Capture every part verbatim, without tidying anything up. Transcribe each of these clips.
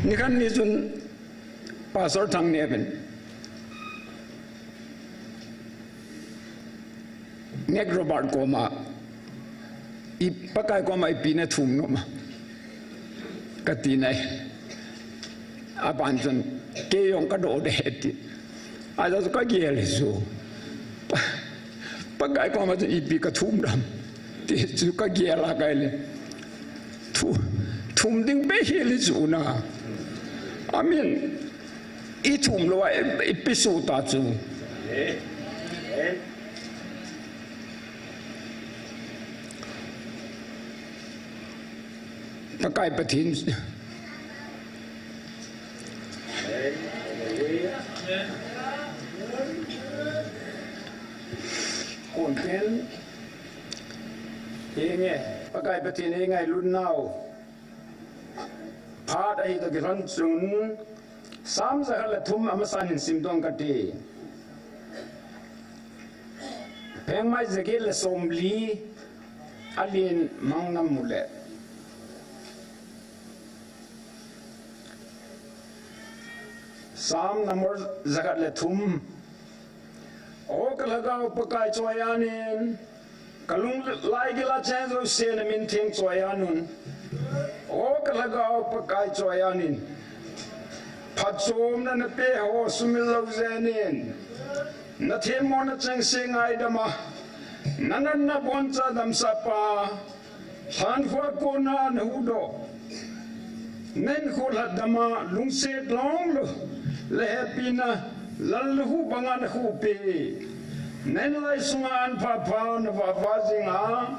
Nikhat ni chun Pastor Thangneovin Mac Robert koma, i Pakai koma ipi nathum nom a, kati nai. Aban chun, kei jong kadoh ding ahi ati. Ajeh chu kagel chu. Pa-, Pakai koma chun ipi kathum dem ti chu kagel a kaile. Thu-, thum ding beh hile chu na. Amen. Ithum lou a, i, ipi suh ta chu. Pakai Pathen. Kon pen. Henge, Pakai Pathen henge lhun nau. Phat ahi toh kilhon chun, Sam jakhat le thum amasan hin sim ding kati. Phengmai jaget le somli, alen mang namu le. Sam number jakhat le thum. O ka Lhagao Pakai choi-an in, ka lunglai gil a cheng jouse na min theng choi-an un. O ka Lhagao Pakai choi-an in, phatchomna na pe ho sumil lou jeng in, na themmona chengse ngaidam a, na natna boncha damsah pa, lhankhuh a kona na huhdoh. Na hinkho lhatdam a lungset longlou le hepina lal na huh banga na huhpeh. Na inlai sunga an phapha na vahvah jing a,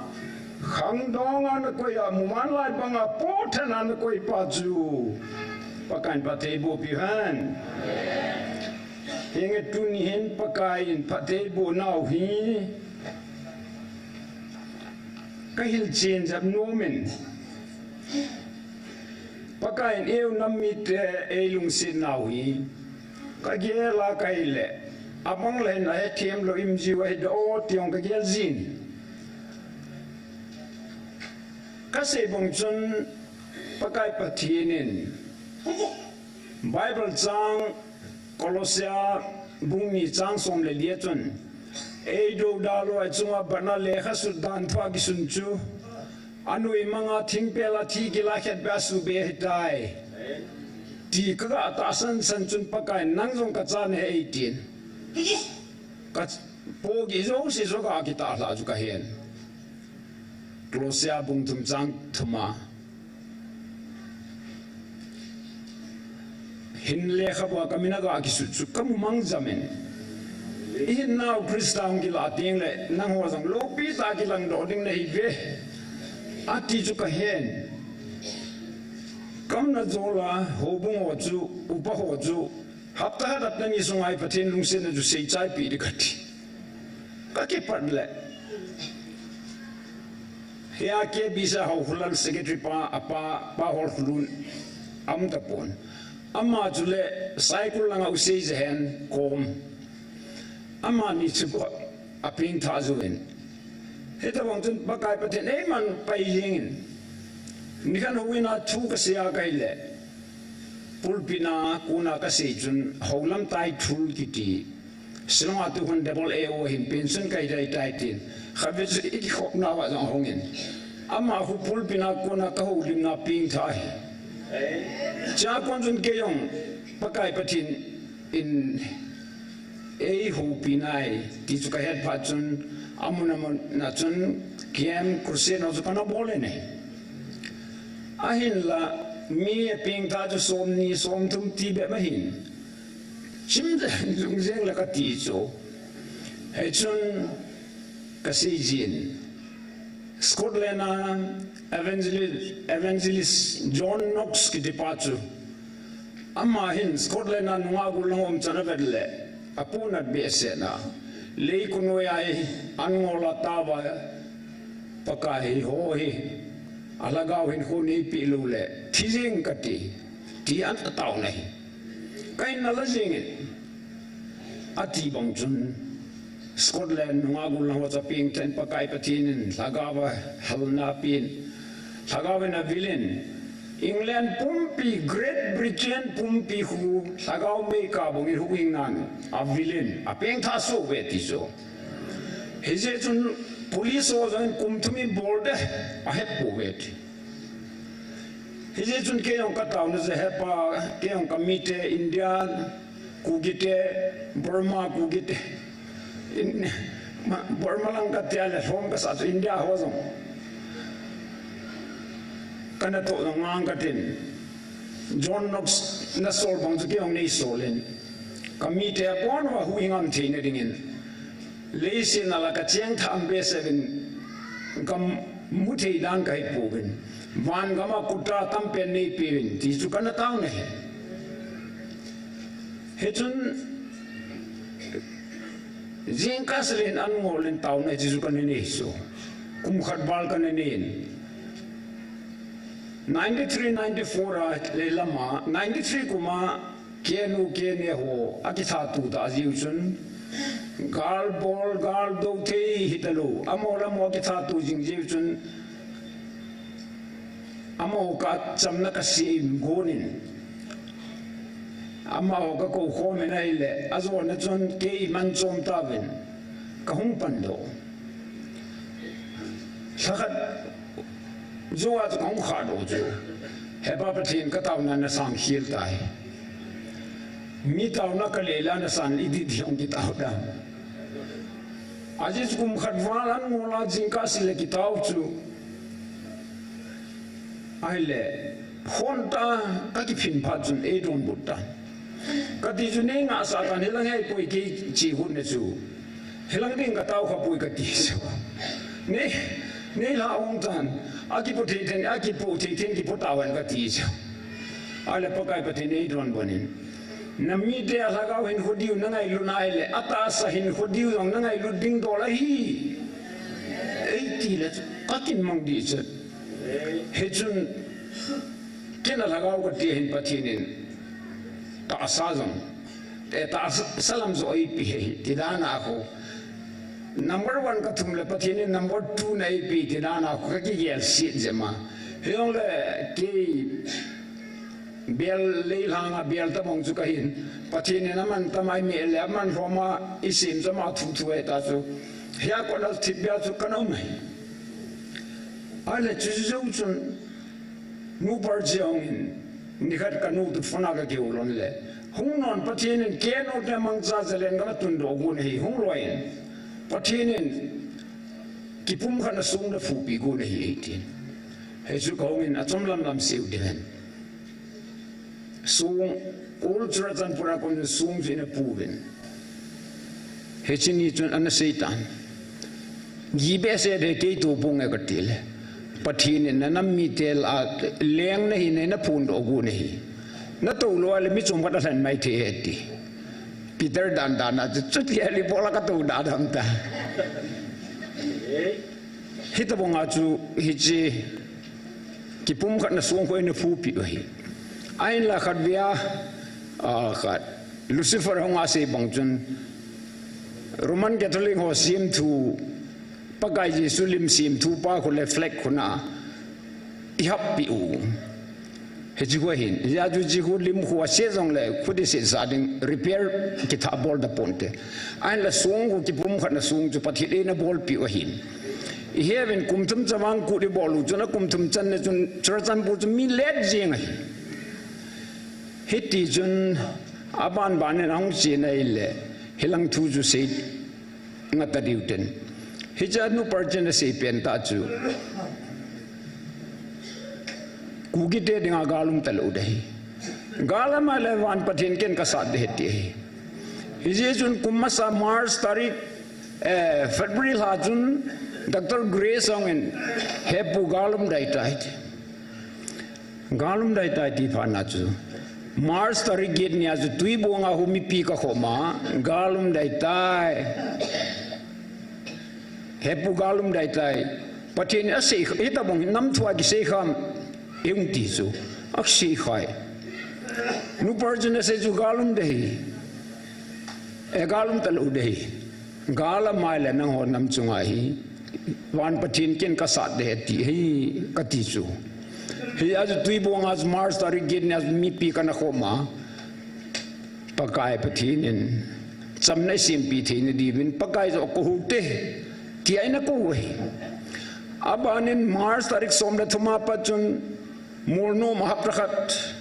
khangdong a na koi a, muman lai banga pothen a na koi pa chu Pakaiyin phattheiboh peh hen. Henge tuni hin Pakaiyin phattheiboh nau hi ka hilchen jep nom in, Pakaiyin eiho nam mite eilungset nau hi ka gel a kaile, abang le hin ahethem lou im jiu ahi doh ti jong ka gel jin. Ka sei bang chun Pakai Pathen in Bible chang Kolose bung ni chang som le li a chun, eidoudal uva ichunga batna lekha sut dan thu a kisun chu, anoi manga thingpel a thi kila khet beh a suhbeh ahitai, ti ka ga tahsan san chun Pakaiyin nang jong ka cha nahi eitin. Ka pohgih jouse chu ka kitah lhah chu ka hen. Kolose bung thum chang thum a. Hin lekhabu a ka min a ga kisut chu ka mumang jam in. I hinnau Christa hung kilah teng le, nangho jong loupi tah a kilang doh ding nahi uve, ati chu ka hen. Ka umna jol a, houbung ho chu, upa ho chu, hapta khat hapta ni sunga hi Pathen lungsetna chu seichai peh ding kati. Ka kipat le. Hia K B C Haokholal secretary pa, apa, Pa Holkholun, aum tapon. Ama chule Saikul langa U Seijahen kom. Amani chu apengthah jouvin. Hitabang chun Pakai Pathen in eiman pai jeng in. Nikhat houin a thu ka sei a kahi le. Pulpit a kona ka sei chun Houlam Taithul kiti. Shillong a tukhun double A O hin pension ka hi tai tai tin. Khatvei chu i kikhopna uva jong ahung in. Ama khu pulpit a kona ka houlimna pengthah ahi. Chua kon chun kei jong Pakai Pathen in eihoupi nai ti chu ka het phat chun amun amun a chun camp crusade ho chu kana bol e nei. Ahinla mi apengthah chu somni somthum ti bep ahin. Chim jeng jung jeng la kati chu. Hichun ka sei jin. Scotland a evangelist, evangelist John Knox kiti pa chu. Ama hin Scotland a nungah gul lang um chan avet le. Apunat behseh na. Lei kunoi a hi an ngol a tao a Pakai hi ho hi. Alhagao hin khu neipeh lou le. Thi jeng kati. Ti an atao na hi. Ka in na la jeng in. Ati bang chun, Scotland nungah gul lang ho chu apeng tah in Pakai Pathen in Lhagao a halna apen, Lhagao in avil in, England pumpi, Great Christian pumpi khu lhagao mei kah bangin huhhingnan avil in apengthah soh uve ti chu. Hijeh chun police ho jong in kum thum in bol de, ahepouve ti. Hijeh chun kei jong kataona chu hepa, kei jong kamite India Kukite, Burma Kukite, in, ma, Burma lang katia le lhom kasah chu India ho jong kanatoh jong ngang katin. John Knox nasol bang chu kei jong neisol in. Kamite apon uva huhhing aum theina dingin leiset a la kachengthah behseh uvin, kamu thei dan kahipouvin, van gam a kuta tampen neipeuvin ti chu kana taona ahi. Hichun jingkah selen an ngol in taona hiche chu kana nei chu. Kum khat val kana nei in. Ninety-three, ninety-four a leilam a, ninety-three kum a K N U K N A ho akithatu tah jeh u chun, gal bol, gal do thei hitalou, amaho le amaho akithatu jing jeh u chun, amaho kachamna kasei in gon in, amaho kakou khom in ahile, ajona chun kei iman chom tauvin, kahung pan doh. Lhakhat jou a chu kahung khah doh chu, hepa Pathen, kataona nasan khel tai. Mi taona kale le nasan idih dih hung kitao dan. Ajeh chu kum khat val an ngol a jingkah sel le kitao chu, ahile, hon tah kakiphin phat chun eidonbut tan. Kati chu, neingahsah tan, hilang hi ahipoi kei che got na chu. Hilang ding katao khapoi kati chu. Nei, neilha hung tan, akipo thei thei, akipo thei thei kipo tauvin kati chu. Ahile Pakai Pathen in eidonbut in, namite a lhagao hinkho diu nangailutna ahile, atahsa hinkho diu jong nangailut ding dol ahi, eiti le chu kakinmang dih chu. Hichun, keina lhagao kati hin Pathen in tahsa jong, eh, tahsa lam joh eipeh ahi, ti dan a khu. Number one kathum le Pathen in number two na eipeh, ti dan a khu kakigel set jeng a. Hijongle kei bel leilhang a bel tabang chu kahin. Pathen in aman tamai mi le aman lhom a isem jama thu thu ahi ta chu. Hia kona thipbeh a chu kana um ahi. Ahile chu jou chun, Nu Parje hung in, nikhat kanu toh phone a kakihou lhon le, hung non, Pathen in K N O te mangcha jalen katundoh gon ahi, hung loi in. Pathen in kipumkhatna song naphupi gon ahi, eitin. Hichu kahung in achom lam lam seiu ding ahin. Song, Old Churachandpur a kon song chu eina pu uvin. Hiche ni chun ana sei tan. Ji behseh de, kei toh ponge kati le, Pathen in nanam mite lah a leng nahi, neina phondoh gon ahi. Natou lou a le mi chom khat alhen mai thei ahi ti. Peter dan dan a chu, chuti ahile bol a katou da dam ta. Hitabang a chu hiche kipumkhatna song khu eina phupi u ahi. Ahinla khatvei a, a, khat, Lucifer hung a sei bang chun, Roman Catholic ho semthu, Pakai Jesu lim semthu pa khu le flag khu na ihappi u. Hiche khu ahin, hijeh chun hiche khu lim khu ase jongle, khu ding sesa ding, repair kitha bol da ponte. Ahinla song khu kipumkhatna song chu Pathen in eina bolpi u ahin. Iheuvin kum thum chavang kut ibol u chun, akum thum channa chun Churachandpur chu mi let jeng ahi. Hiti chun aban ban in ahung chen ahile, hilang thu chu sei ngah ta diu tin. Hiche a Nu Parje in asei pen tah chu, Kukite dinga gal um talou ding ahi. Gal um a le van Pathen ken kasat ding ahi ti ahi. Hijeh chun kum masa March tarik, eh, February lha chun Doctor Grace Hong in, Hepu, gal um dai tai, ti. Gal um dai tai ti phat na chu, March tarik get ni a chu Tuibong a khu mipi kakhom a, gal um dai tai. Hepu, gal um dai tai. Pathen in asei, hitabang nam thu a kisei kham, eihung ti chu. Asei khai. Nu Parje in asei chu gal um ding ahi. E, gal um talou ding ahi. Gal um a le nangho nam chunga hi van Pathen ken kasat ding ahi ti ahi, kati chu. Hijeh chun Tuibong a chu March tarik get ni a chu mipi kana khom a, Pakai Pathen in chamna eisempeh theina diuvin Pakai joh kahoute, tia eina kou ahi. Abanin March tarik som le thum a pat chun Molnom a hapta khat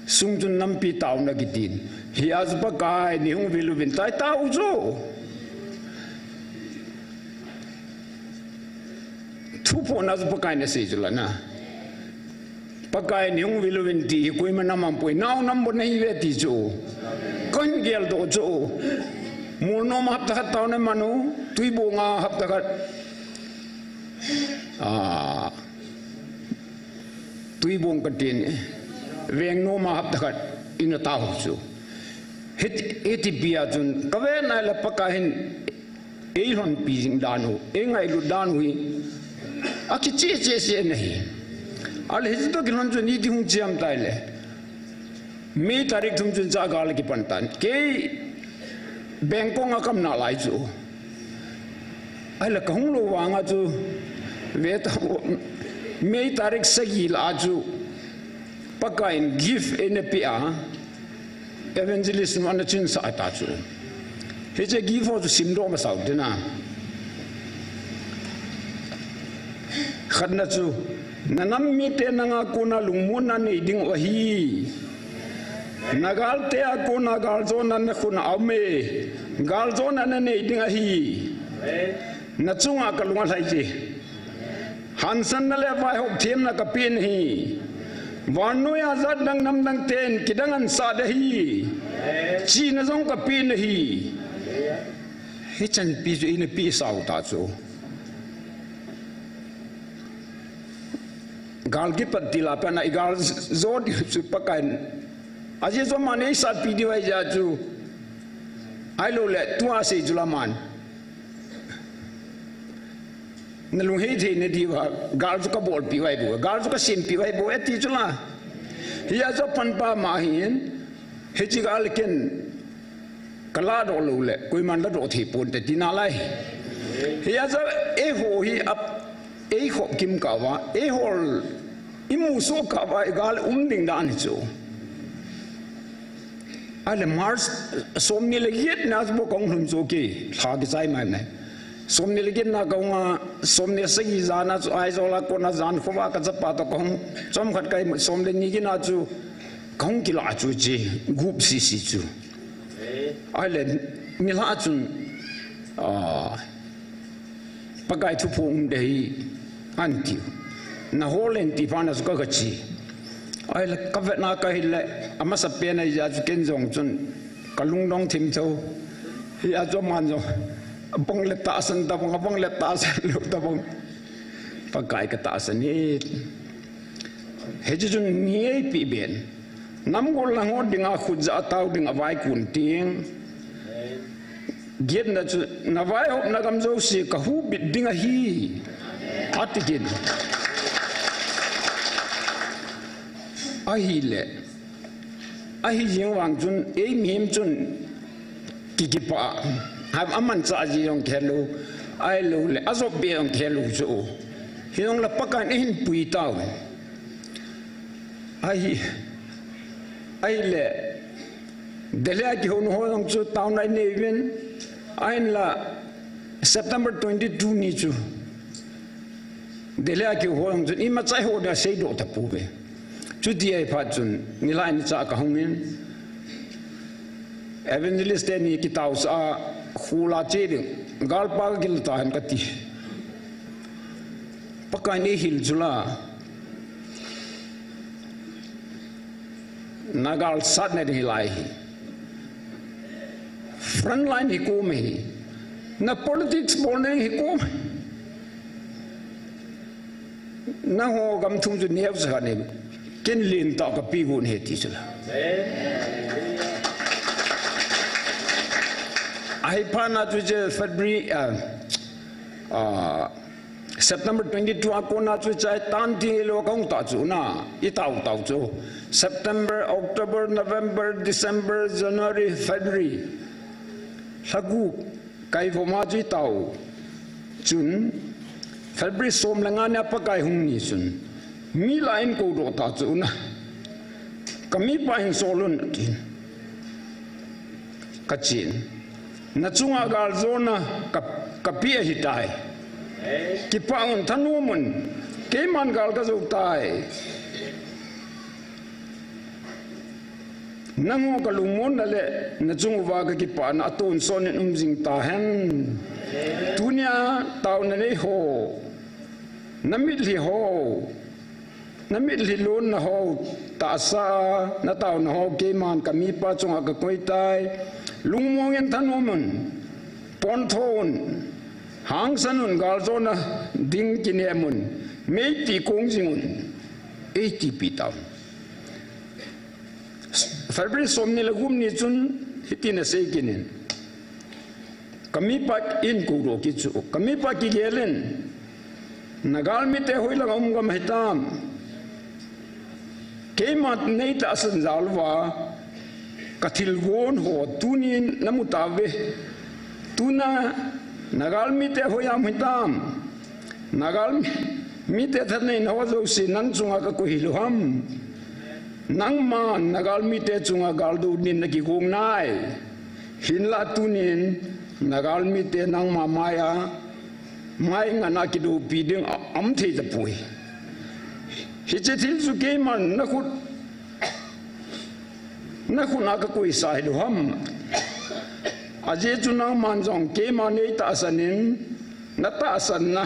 sung chun nampi taona kitin. Hijeh chun Pakai neihung vil uvin tai, tao u chu. Thuphona chu Pakai in asei chu la na. Pakai neihung vil uvin ti hi koima nam aum poi, nao nam bou nahiuve ti chu. Kahin geldoh chu. Molnom a hapta khat taona iman u, Tuibong a hapta khat. Ah. Tuibong katin, Vengnom a hapta khat ina tao chu. Hiti, hiti pi a chun, kave nai le Pakai hin eilhonpi jing dan u, eingailut dan u hi akicheh cheh cheh ahi. Ahile hiti toh kilhon chun iti hung chi ham tile, May tarik thum chun cha gal kipan tan. Kei Bangkok a kaum nalai chu. Ahile kahung lou vang a chu, ve ta, May tarik sagi lah a chu Pakai in gift eina pe a, evangelist nu ana chinsah ta chu. Hiche gift ho chu simdoh masa u hite na. Khatna chu, na nam mite nanga kona lungmonna nei ding u ahi. Na galte a kona galjona na khut a um e. Galjona na nei ding ahi. Na chunga kalung alhai e. Hansanna le vaihop themna kapeh nahi. Vannoi a jat dang nam dang ten kidang ansah ding ahi. Chihna jong kapeh nahi. Hichan pi chu eina peh sau ta chu. Gal kipat til a pat na i gal jo diu chu Pakai in. Ajeh chu aman eisatpi diu ahi jeh chu. Ahilou le tua sei chu la man. Na lunghei theina diuva, gal chu kabolpeh u ahi bou, gal chu kasempeh u ahi bou, ati chu la. Hijeh chu apan pa ma hin, hiche gal ken kaladoh lou le, koiman ladoh thei ponte tina lai. Hijeh chu eiho hi ap, eikhop kim kah uva, eihol, imusoh kah uva, i gal um ding dan hi chu. Ahile March somni le get na chu bou kahung lhun chu kei, lha kichai mai mai. Somni le get na kahung a, somni le sagi jan a chu Aizawl a kona jan khovah a kachapa toh kahung, chomkhat kai, som le ni get na chu kahung kilah chu hiche, gup sisi chu. Ahile, nilhah chun, ah, Pakai thupha um ding ahi, ahin tiu. Na hol in ti phat na chu ka, kachi. Ahile, kavet na kahile, amasapen ahi jeh chu ken jong chun, kalungdong thim tho. Hijeh chu aman jong, abang le tahsan tabang, abang le tahsan lou tabang. Pakai katahsan e. Hiche chun ni eipeh ben. Namgol lang ho dinga khutjah a tao ding avaikun ting. Getna chu, na vaihopna gam jouse kahubit ding ahi. Ati kit. Ahile. Ahi jeng vang chun, ei mihem chun, ki, kipah. Ham amanchah ji jong kihe lou. Ahilou le, ajop be jong kihe lou chu. Hijong le Pakai in eihin pui tau. Ahi, ahile, Delhi a kihouna ho jong chu taona inei uvin, ahinla September twenty-two ni chu Delhi a kihou ho jong chun imacha eiho dia seidoh tapouve. Chuti ahi phat chun nilhah in cha kahung in, Evangelist teni kitaosah a, khula che ding, galpa kakil tahen kati. Pakai in eihil chu la. Na galsatna ding hilai hi. Front line hi kom ahi. Na politics bolna ding hi kom ahi. Nangho gam thum chu neocha khat nei. Ken lentah kapeh got ahi ti chu la. Ahi phat na chu hiche February, ah, ah, September twenty-two a kona chu hiche tan ti lou kahung ta chu na, itao tao chu. September, October, November, December, January, February. Lha gup. Kaivom a chu itao chun, February som le nga nia Pakai hung ni chun, Mi lah in kou doh ta chu na. Ka mipa hin sol un, atin. Ka chin. Na chunga galjona ka, ka pe ahi tai. Kipah un, thanom un. Keiman gal ka jou tai. Nangho ka lungmonna le na chung uva ka kipana a tonsot in um jing ta hen. Tunia taona nei ho, na mitlhi ho, na mitlhi lonna ho, tahsa, na taona ho, keiman ka mipa chunga ka koi tai. Lungmong in, thanom un, pontho un, hangsan un, galjona ding kinem un, meiti kong jing un, eiti pi tauvin. February somni le gup ni chun hitin asei kit in. Ka mipa in kou doh kit chu. Ka mipa kigel in. Na galmite hoilang a um gam hitam. Keiman nei tahsan jal uva. Ka thilgon ho tunin na mu tauve. Tuna na galmite hoiya um hitam. Na galmite thaneina ho jouse nang chunga ka koi hilou ham. Nangman na galmite chunga galdo dingin na kigong nai. Hinlah tunin na galmite nangma maiya, mai ngana kidoupi ding a, aum thei tapoi. Hiche thil chu keiman na khut, na khut a ka koisa hilou ham. Ajeh chu nangman jong keiman nei tahsan in, na tahsanna,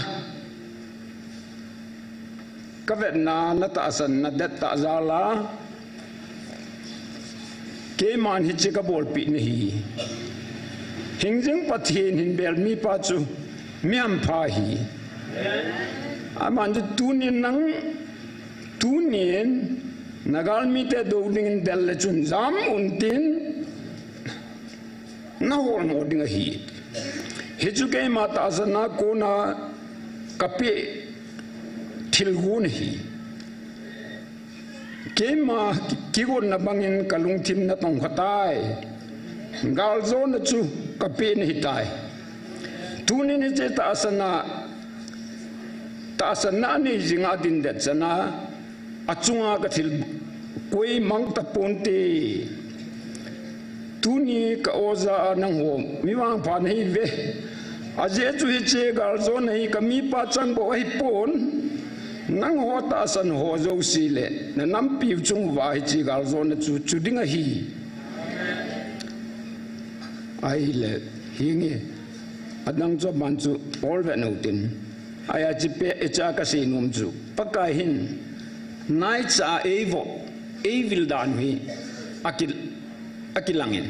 ka vetna, na tahsanna det tah jal a, keiman hiche ka bolpeh nahi. Hingjing Pathen hin bel mipa chu mi hampha ahi. Aman chu tunin nang, tunin na galmite do dingin del le chun jam un tin, na hol mo ding ahi. Hichu keima tahsanna kona ka pe thilgon ahi. Keima kigotna bangin ka lungthim na tong kha tai. Galjona chu ka pe nahi tai. Tunin hiche tahsanna, tahsanna nei jinga din det chana, achunga ka thil koi mang taponte. Tuni ka oja a nangho mi vangpha nahiuve. Ajeh chu hiche galjona hi ka mipa chang bou ahipon. Nangho tahsan ho jouse le na nampi chung uva hiche galjona chu chu ding ahi. Ahile, hinge, adang chu aban chu bol ve nau tin. Ahi a, hiche pet a ka seinom chu, Pakai hin naicha a eivo, eivil dan u hi aki, akilangin.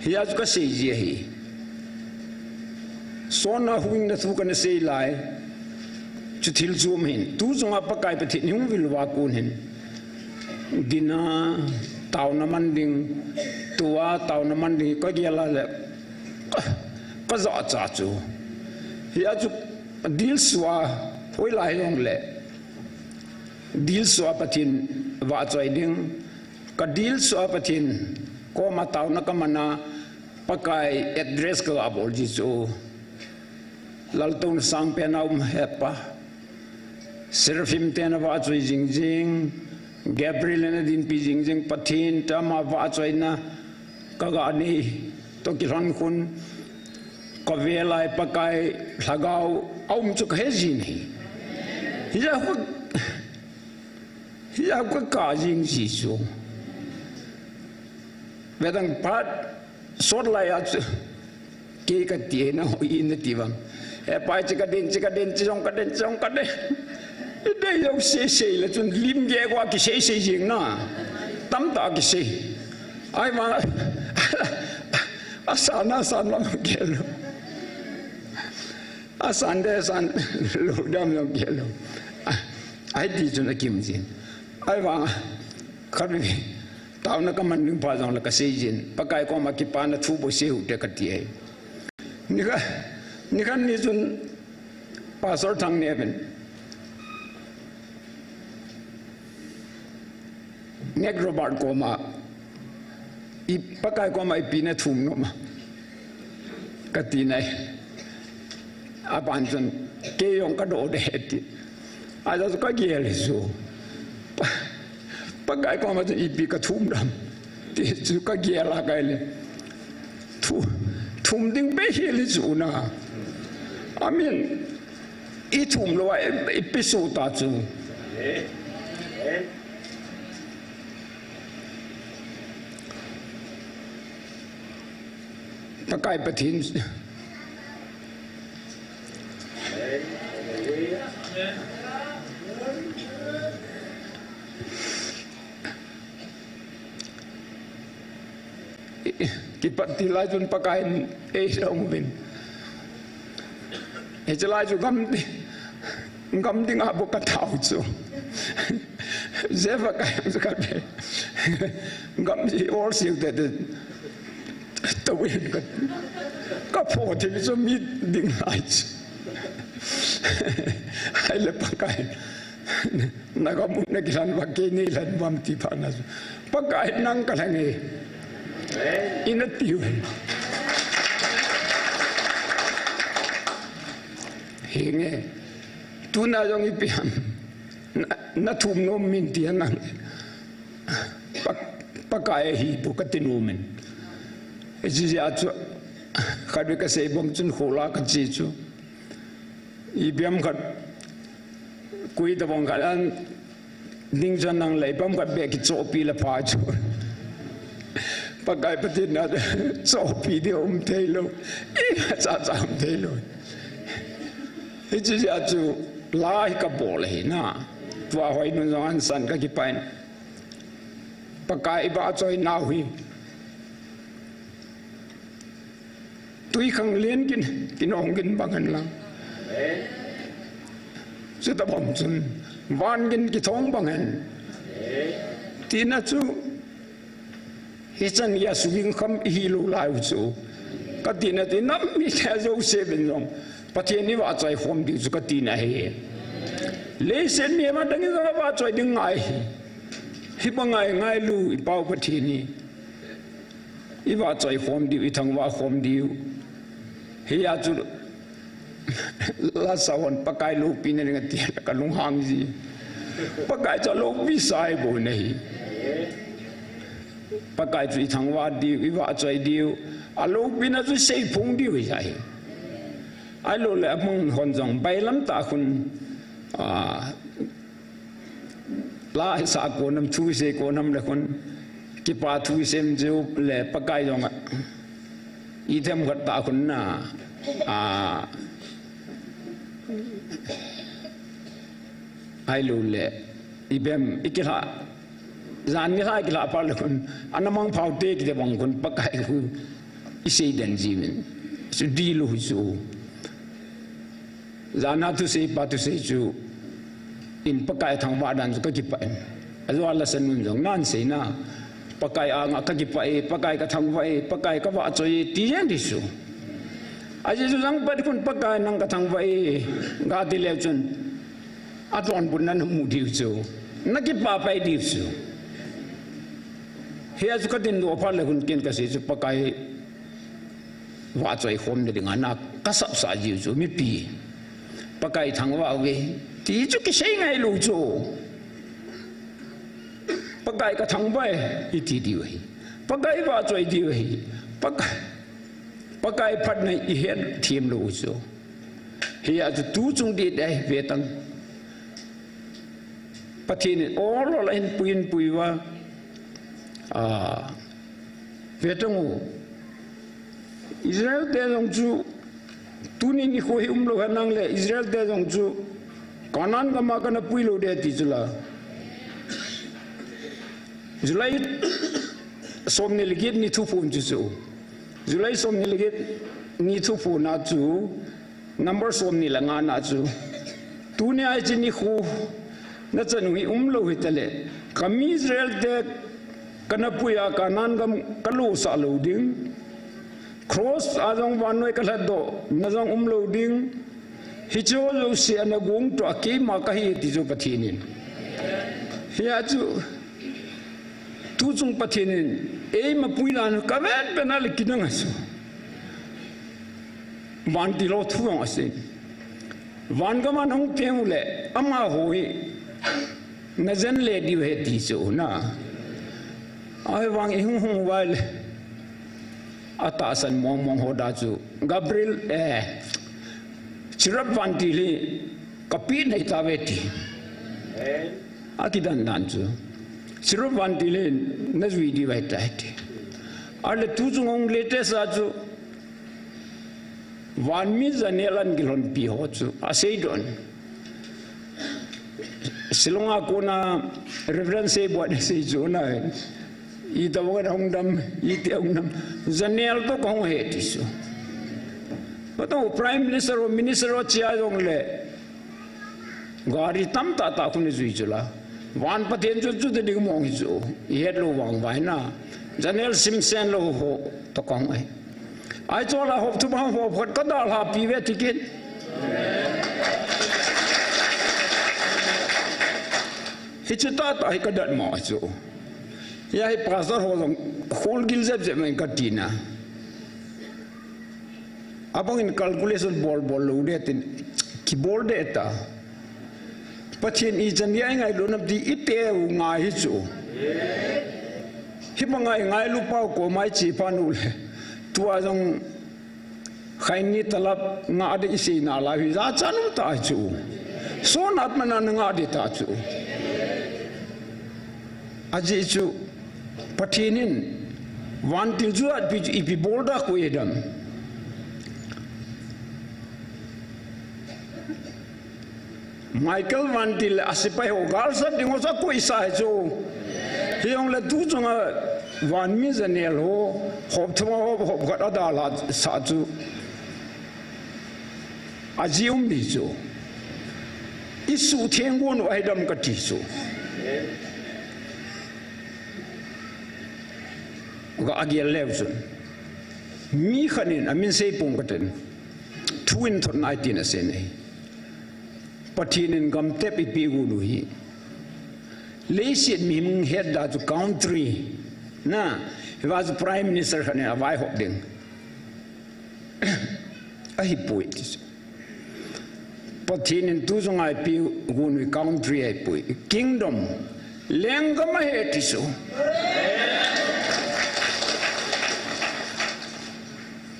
Hia chu ka seiji ahi. Sona huhhingna thu kana sei lai chu thil chu um hin. Tu chunga Pakai Pathen hung vil uva kon hin. Dinga, taona man ding, tua taona man ding, ka gel a le, ka, ka jachat chu. Hia chu dilsu a, hoilai hijongle. Dilsu a Pathen vahchoi ding, ka dilsu a Pathen koma taona ka man a, Pakai address ka ga bol ji chu. Laltouna sangpen a um hepa. Seraphim te na vahchoi jingjing. Gabriel na dinpi jingjing. Pathen te ama vahchoina ka ga nei toh kilhon khun. Ka vel a Pakai lhagao a um chu ka he jin ahi. Hia khu, hia khu ka jing ji chu. Vedang phat sot lai a chu. Kei ka ti na ho i na ti vang. He pai chi ka den, chi ka den, chi jong ka den, chi jong ka den. I dei jong sei sei le chun lim ge gua kisei sei jing na. Tamtah kisei. Ahi vang. Asan, asan vang kei lo. Asan de, asan lo dam vang kei lo. Ahi ti chun akim jin. Ahi vang. Khatvei. Taona ka man ding pha jong le ka sei jin. Pakai koma kipana thu bou sei u te ka ti ahi. Nikhat, nikhat ni chun Pastor Thangneovin, Mac Robert koma, i Pakai koma ipi na thum nom a, ka ti nai. Aban chun, kei jong ka do de ti. Aja chu kagel hi chu. Pa, Pakai koma chu ipi kathum dam ti chu kagel a kaile. Thu, thum ding pe hi le chu na. Amen. Ithum lou a, i, ipi suta chu. Pakai Pathen. Kipat ti lai chun Pakai in eilhung uvin. Hiche lai chu gam, gam dinga bou kathau chu. Jeh Pakai chu kabe. Gam hi ol siu tete. Tawin ka, kapho thei chu mi ding lai chu. Ahile Pakai. Nagam u nakilhen uva keini lhen uvam ti phat na chu. Pakai nang kalheng e. Ina tiu. Henge. Tuna jong ipi ham. Na, nathum nom min ti nang. Pa, Pakai ahi bou kati nom in. Hiche jeh a chu, khatvei kasei bang chun khola kache chu. Ipi ham khat, koi tabang khat an, ding chan nang lei bang khat beh kichohpi le pha chu. Pakai Pathen na chohpi ding um thei lou. Imacha cha um thei lou. Hiche jeh a chu la hi kabol ahi na. Tua hoi nun jong an san kakipah in. Pakai ivahchoi nau hi. Twikhanglen kin, kinong kin bang hen lang. Chutabang chun, van gin kithong bang hen. Tina chu, hichan geiya suging kham ihi lou lai u chu. Katina chu, nam mite jouse vin jong. Pathen ivahchoi khom diu chu katina ahi. Leiset mi ama dang in jong avahchoi ding ngai. Hibang ngai ngai lou, iPau Pathen hi. Ivahchoi khom diu, ithangvah khom diu. Hia chu lasa hon Pakai loupina ding ati kalunghang ji. Pakai chu aloupi sai bou ahi. Pakai chu ithangvah diu, ivahchoi diu. Aloupina chu seiphong diu ahi. Ahilouleh amang hon jong bailam tah khun, ah, La hi sa kon ham, thu sei kon ham le khun, kipa thu sem jeh u le Pakai jong a. Ithem khat tah khun na, a, ahilouleh, ipi ham, ikilha, jan nilhah ikilha phat le khun, ana mangphau te kiti bang khun Pakai khu isei den jiuvin. Chu dih lou hi chu. Jana thusei, pa thusei chu in Pakai thangvah dan chu kakipah in. Ajou a lasa nun jong nan seina. Pakai anga kakipah e, Pakai kathangvah e, Pakai kavahchoi e, ti jeng ding chu. Ajeh chu jangpet khun Pakai nang kathangvah e, kati leu chun. Atonbutna namu diu chu. Nakipah pai diu chu. Hia chu kadindoh phat le khun ken kasei chu Pakai vahchoi khom na dinga na kasapsah jiu chu mipi. Pakai thangvah uve. Ti chu kisei ngai lou chu. Pakai kathangvah e, iti diu ahi. Pakai vahchoi diu ahi. Pakai, Pakai phatna ihet them lou chu. Hia chu tuchung dih dih ve tang. Pathen in ol ol a hinpui hinpui uva. A, ve tang u. Israel te jong chu, tuni nikho hi umlou henlang le, Israel te jong chu, Canaan gam a kana pui lou ding ti chu la. July somni le get ni thuphon chu chu. July somni le get ni thuphon a chu, Number somni le nga na chu. Tunia hiche nikho nachanu hi umlou hitale. Kami Israel te kana pui a Canaan gam kalosah lou ding. Cross a jong vannoi kalhatdoh na jong umlou ding. Hiche jouse a nagong toh a keima kahi ti chu Pathen in. Hia chu tuchung Pathen in eima puina kaven pen a le kinang ahi chu. Vantil ho thu jong asei. Van gam a nahung teng uleh, amaho hi najen le diu ahi ti chu na. Ahivang ihung hung uva leh, atahsan mong mong ho da chu, Gabriel, eh, Cherub vantil hi kapeh nahi tauve ti. Akidan dan chu, Cherub vantil hi najui diu ahitai ti. Ahileh tu chung hung latest a chu, vanmi janel a kilhonpi ho chu aseidoh in. Shillong a kona Reverend Seibuan in asei chu na. Itobang in ahung dam, iti ahung dam. Janel toh kahung ahi ti chu. Katoh Prime Minister ho, Minister ho chia jongleh, gari tamtah tah khu najui chu la. Van Pathen chu chuti ding mong hi chu. Ihet lou vang uva hi na. Janel simsen lou ho toh kahung ahi. Ahi chu la hop thum a hop khat kadalha pi ve ti kit. Hiche tahtah hi kadat mo chu. Hiya hi pastor ho jong kholgil jep jep mai kati na. Abang in calculation bol bol lou ding tin kibol ding ta. Pathen ichan dia ingailu nam ti iteu ngai hi chu. Hibanga ingailu pau koma iche phat uleh, tua jong khaini talap ngah ding isei nalai hi jachat um ta chu. Sonat mana ngah ding ta chu. Ajeh chu Pathen in vantil chu atpi chu ipi bol da koi dam. Michael vantil a sepai ho gal sat ding ho sa koi sa hi chu. Hijongleh tu chunga vanmi janel ho hop thum a hop, hop khat adalha sa chu. Ajeh um ding chu. Isuhtheng gon u ahi dam kati chu. Ga agel leu chun. Mi khat in amin sei pong katin. Thu in thot nai tin asei nai. Pathen in gam tep eipeh gon u hi. Leiset mihem het da chu country. Na, hiva chu Prime Minister khat in avaihop ding. Ahipoi ti chu. Pathen in tu chunga eipeh gon u hi country ahipoi. Kingdom. Lenggam ahi ti chu.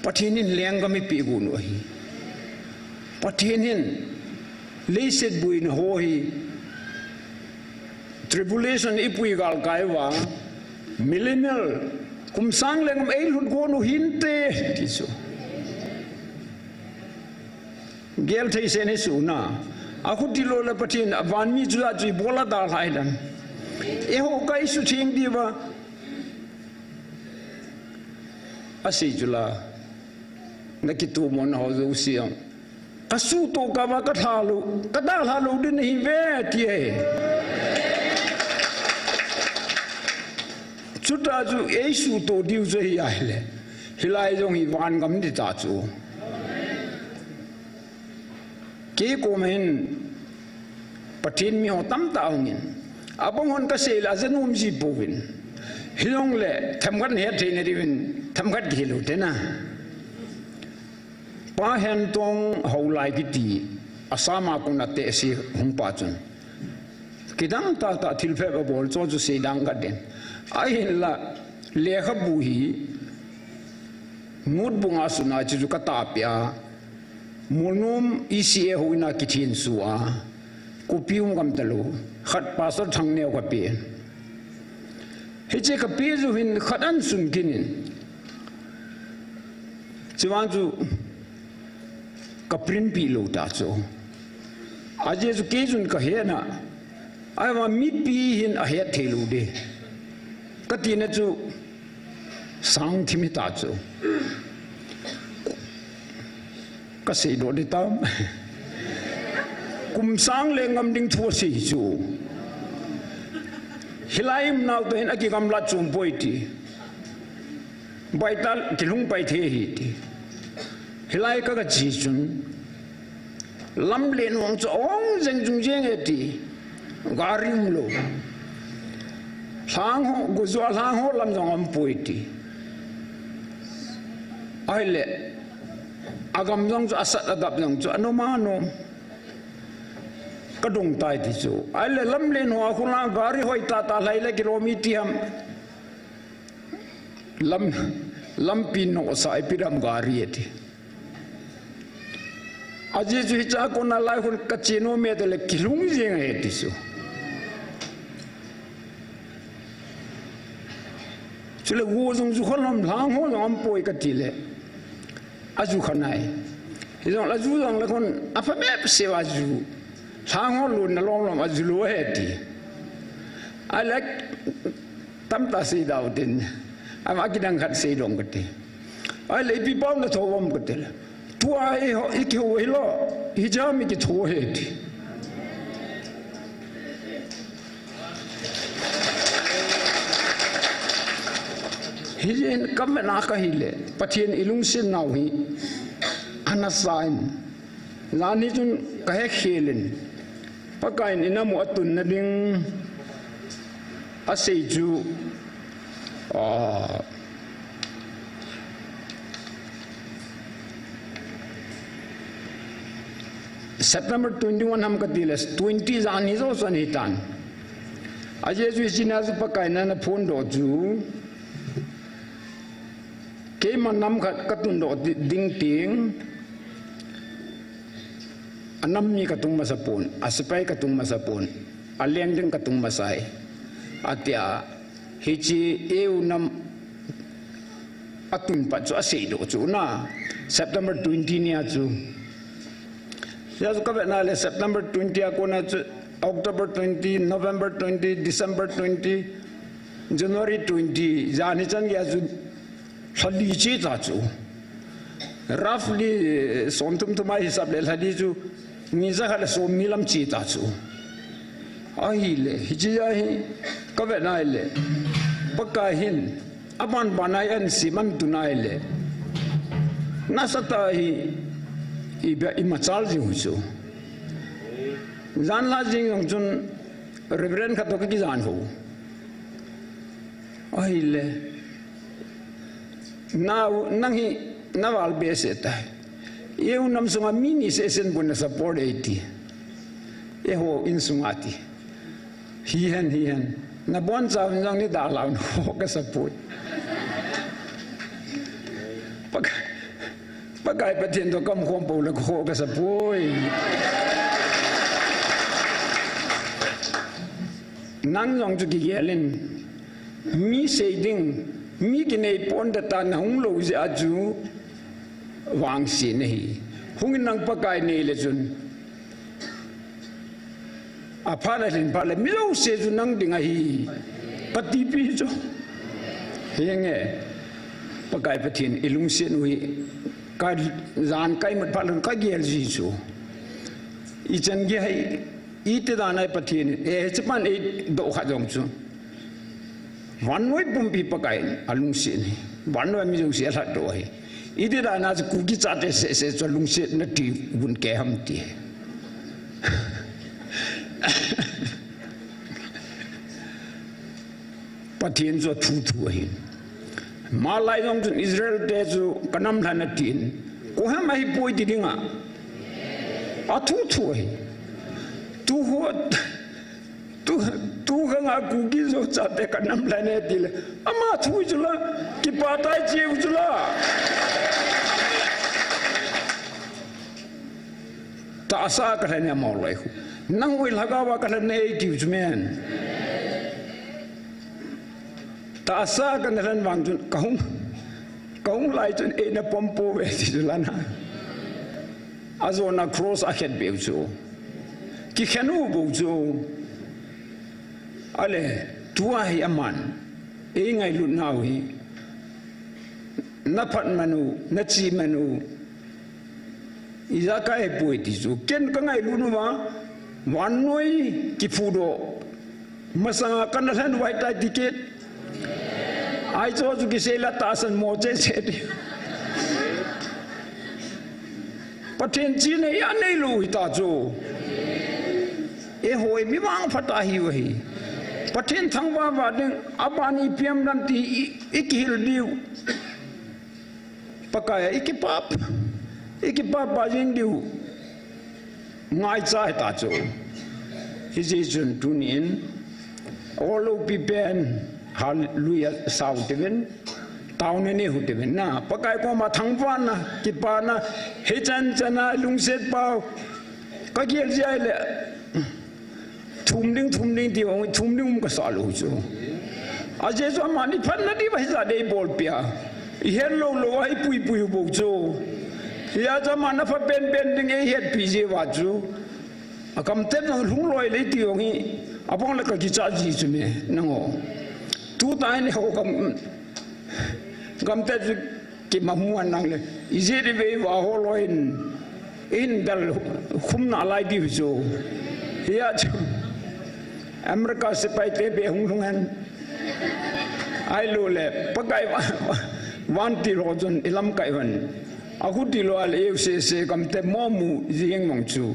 Pathen in lenggam eipeh gon u ahi. Pathen in leiset boina ho hi tribulation ipui galkai uva, millennial, kum sang lenggam eilhut gon u hinte, ti chu. Gel thei sen hi chu na. Akhuti lou le Pathen, avanmi chu a chu ibol a dalha dam. Eiho ka isuhtheng diuva. Asei chu la. Nakitoh mo na ho jouse. Kasuhtoh kah uva kalha lou, kadalha lou ding nahi ve ti ahi. Chuta chu eisuhtoh diu chu ahi ahile. Hilai jong hi vangam ding ta chu. Kei koma hin Pathen mi ho tamtah ahungin. Abang hon kasei le ajanom ji pouvin. Hijongle themkhat nahet thei nadiuvin, themkhat kihil u te na. Pa Hentong Haolai kiti, Assam a kon a tehse hung pa chun. Kidang tahtah thilpha abol chu chu seidang khat ding. Ahinla, lekhabu hi, Mutbung a suna chu chu katahpeh a. Molnom E C A houin a kithenso a. Kopi um gam talou. Khat Pastor Thangneo kapen. Hiche kape jou hin khat ahin sun kit in. Chuvang chu ka print peh lou ta chu. Ajeh chu kei chun kahet na. Ahivang mipi hin ahet thei lou ding. Katina chu sang thim hita chu. Kasei doh ding tam. Kum sang lenggam ding thu asei chu. Hilai um nau toh hin akigamlat chom poi ti. Baita kilhung pai thei ahi ti. Hilai ka, kache chun. Lamlen vang chu ahung jeng jung jeng e ti. Gari umlou. Lhang ho, Gujua lhang ho lam jong aumpoi ti. Ahile. Agam jong chu asat adap jong chu anom anom. Kadong tai ti chu. Ahile lamlen hoa khun a gari hoi tata lhai le kilometer ham. Lam, lampi nosa ipi dam gari ati. Ajeh chu hiche a kona lai khun kache nom e tile kilhung jeng e ti chu. Chule go jong ju kha lom, lhang ho jong aum poi kati le. Aju kha nai. Hijong le aju jong le khun apha bep seh a ju. Lhang ho lonna lom lom aju lou e ti. Ahile tamtah sei dau tin. Ama kidang khat sei dong kati. Ahile ipi pau natho uvam kati le. Tua i ho, i kihou hilou, hiche a mi kitho e ti. Hijeh in kavetna kahi le, Pathen ilungset nau hi, ana sa in, jan hi chun kahe khel in, Pakai in inam u atunna ding, asei chu, ah, September twenty-one ham kati le, twenty jan hi jo chan hitan. Ajeh chu hiche nia chu Pakai in ana phondoh chu, keima nam khat katundoh di-, ding teng, anam mi katung masa pon, asepai katung masa pon, aleng ding katung masa e. Atia, hiche eu nam atun pat chu aseidoh chu na, September twenty nia chu. Hijeh chu kavetna le September twenty a kona chu, October twenty, November twenty, December twenty, January twenty, jan hi chan geiya chu lha li che ta chu. Roughly, eh, som thum thum a hisap le lha li chu, ni ja khat le som ni lam che ta chu. Ahile, hiche a hi, kavetna le, Pakai hin, aban ban a hi ahin sem ahin tun a le, nasatah a hi, i bia, imachal jing u chu. Jan la jing jong chun, Reverend khat toh kakijan hou. Ahile. Nau, nang hi, naval behseh tai. Eu nam sunga mi ni seh seh bun na support e ti. Eiho insunga ti. Hihen, hihen. Nabonchauvin jong nei dalhau in ho kasa poi. Pak-, Pakai Pathen toh kaum khom pou le ho kasa poi. Nang jong chu kigel in. Mi sei ding, mi kinei pon da ta nahung lou jeh a chu vangse nahi. Hung in nang Pakai nei le chun. Apha le lhin pha le mi jouse chu nang ding ahi. Kati pi chu. Henge. Pakai Pathen ilungset u hi. Kajan kaimut phat le kagel ji chu. Ichan gei hi. Iti dan a Pathen in, eh, hiche pan eidoh kha jong chu. Vannoi pumpi Pakai in alungset in. Vannoi mi jouse alhatdoh ahi. Iti dan a chu Kuki chate seh seh chu alungsetna ti gun kei ham ti. Pathen chu athu thu ahi. Malai jong chun Israel te chu kanam lhan atin. Koi ham ahipoi ti dinga. Athu thu ahi. Tu ho, tu, tu khang a Kuki Zo chate kanam lhan e ti le. Ama thu chu la, kipa tai cheu chu la. Tahsa kalhen e amaho lai khu. Nang ui lhagao a kalhen e tiu chu men. Tahsa kana lhen vang chun kahung, kahung lai chun eina pom pouve ti chu lana. Ajona cross akhet beu chu. Kikhen u bou chu. Ale, tua hi aman. Eingailutnau hi. Naphat man u, nachi man u. Ijakai ahipoi ti chu. Ken kangailut uva, vannoi kiphudoh. Masanga kana lhen uva ahitai ti kit. Ahi chu chu kisei la tahsan mo che che ti. Pathen china anei lou hita chu. Eiho hi mi vangphat ahiu ahi. Pathen thangvah vah ding, aban ipi ham lam ti i, ikihil diu. Pakai a ikipah, ikipah pah jing diu. Ngaicha hita chu. Hijeh chun tunin, ol loupi pen, hallelujah sau uvin, taona nei uvin na, Pakai koma thangvahna, kipana, hichan chana, lungset pau, kagel jeh le, thum ding, thum ding ti, thum ding um kasah lou chu. Ajeh chu amani phatna diuva hijat dei bolpia. Ihet lou lou a ipui pui u bou chu. Hijeh chun amani apha pen pen ding eihetpi jeh uva chu. Akamtep jong lhung loi le ti jong hi, abang le kakicha ji chu me, nangho. Tuta hin ho kam, kamtep chu kimamu a nang le. Ijeh ivei uva ho loi in, in dal khum nalai diu chu. Hijeh chu. America sepai te be hung lhung hen. Ahilou le, Pakai van, van tilou chun ilamkai uvin. Agu tilou a le, eu sese kamtep mo mu jing mong chu.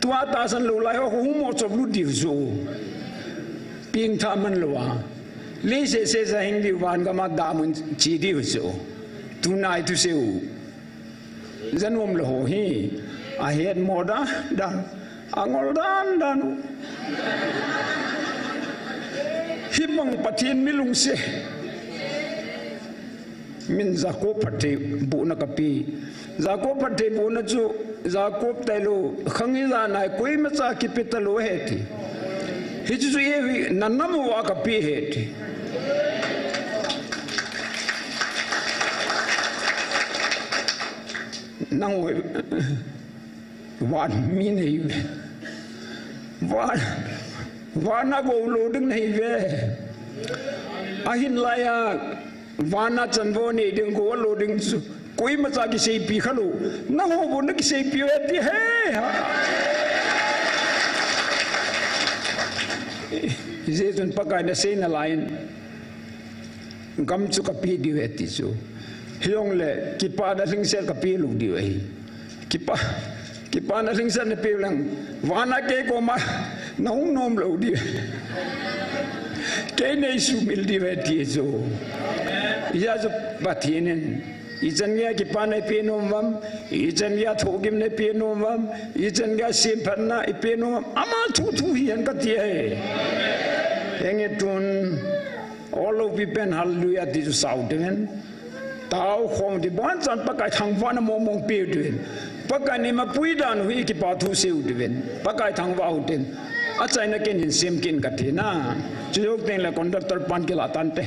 Tua tahsan lou lai ho, hung mo chop lut diu chu. Pengtha man lou a. Lei sese sa hing diu van gam a damun che diu chu. Tunai thusei u. Janom lou ho hi. Ahet mo dan dan. Angol dan dan. Hibang Pathen mi lungset. Min Jacob phatthei bohna kape. Jacob phatthei bohna chu, Jacob tailou, khang ijat nai, koimacha kipe talou ahi ti. Hichu chu eiho, na nam uva kape ahi ti. Nangho, van mi nahi uve. Van, van a go lou ding nahi uve. Ahin laiya, van a chanvo nei ding go lou ding chu. Koimacha kiseipi khalou. Nangho bou nakiseipi uve ti he. Ha. Hijeh chun Pakai in asei nalai in. Gam chu kape diu ahi ti chu. Hijongle, kipana lhingset kape lou diu ahi. Kipa, kipana lhingset nape leng, van a kei koma, nahung nom lou diu. Kei nei sumil diu ahi ti chu. Hijeh chu Pathen in. Ichan geiya kipana ipe nom uvam, ichan geiya thohgimna ipe nom uvam, ichan geiya semphatna ipe nom uvam, ama thuthu hihen kati ahi. Henge tun, ol loupi pen hallelujah ti chu sau uvin. Tao khom ti bon chan Pakai thangvahna mong mong pe uvin. Pakai in ima pui dan u hi kipa thu sei uvin. Pakai thangvah uvin. Achaina ken hin sem kin kati na. Chujou teng le conductor pan kila tante.